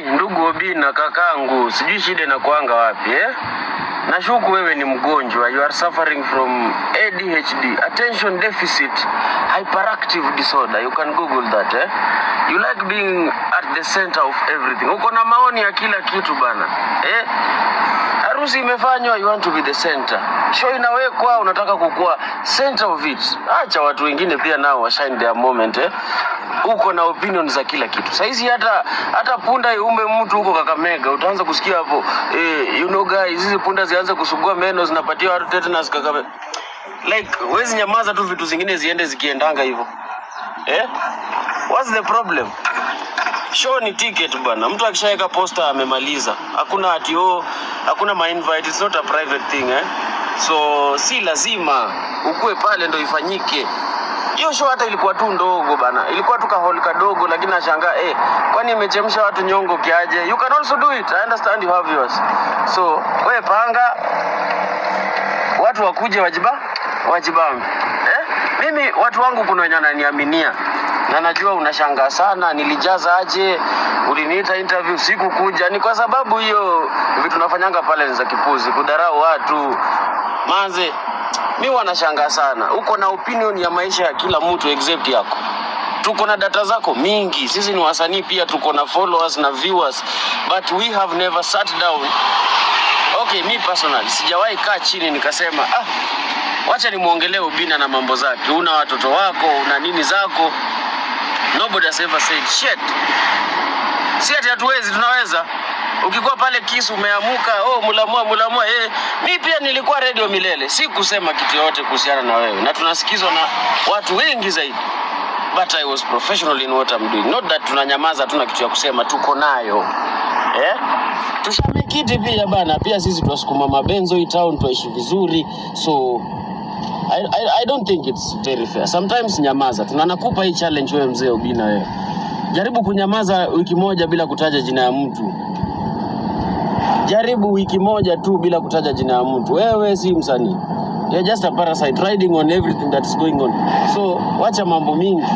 Ndugu Obina kakangu, sijui shida inakuanga wapi, eh? Nashuku wewe ni mgonjwa, you are suffering from ADHD, attention deficit hyperactive disorder. You can google that, eh? You like being at the center of everything. Uko na maoni ya kila kitu bana, eh? Harusi imefanywa, you want to be the center. Show inawekwa, unataka kukua center of it. Acha watu wengine pia nao washine their moment, eh? Uko na opinion za kila kitu. Saizi hata punda iume mtu huko Kakamega, utaanza kusikia hapo, eh, you know guys, hizi punda zianze kusugua meno, zinapatia watu tetanus Kakamega. Like wezi nyamaza tu, vitu zingine ziende zikiendanga hivyo. Eh? What's the problem? Show ni ticket bana. Mtu akishaweka poster amemaliza. Hakuna ati, oh, hakuna ma invite, it's not a private thing, eh? So si lazima ukue pale ndo ifanyike. Hiyo show hata ilikuwa tu ndogo bana, ilikuwa tu kahall kadogo, lakini nashangaa, eh, kwani imechemsha watu nyongo kiaje? You can also do it. I understand you have yours. So we panga watu wakuje wajibambe. Eh? Mimi watu wangu kuna wenye wananiaminia na najua unashangaa sana, nilijaza aje, uliniita interview sikukuja. Ni kwa sababu hiyo vitu nafanyanga pale ni za kipuzi, kudharau watu manze. Mi wanashangaa sana, uko na opinion ya maisha ya kila mtu except yako. Tuko na data zako mingi, sisi ni wasanii pia, tuko na followers na viewers, but we have never sat down. Okay, mi personally sijawahi kaa chini nikasema, "Ah, wacha nimwongelee Obina na mambo zake." Una watoto wako, una nini zako, nobody has ever said shit. Si ati hatuwezi, tunaweza. Ukikuwa pale Kisu umeamuka, "Oh, mulamua mulamua," eh. Mi pia nilikuwa Radio Milele, si kusema kitu yoyote kuhusiana na wewe, na tunasikizwa na watu wengi zaidi, but I was professional in what I'm doing. Not that tunanyamaza, hatuna kitu ya kusema, tuko nayo, eh? Tushamake it pia bana, pia sisi twasukuma mabenzo hii town, twaishi vizuri, so I don't think it's very fair. Sometimes nyamaza. Tunanakupa hii challenge wewe mzee Obina wewe. Jaribu kunyamaza wiki moja bila kutaja jina ya mtu. Jaribu wiki moja tu bila kutaja jina ya mtu. Wewe si msanii. You're just a parasite riding on everything that's going on. So wacha mambo mingi.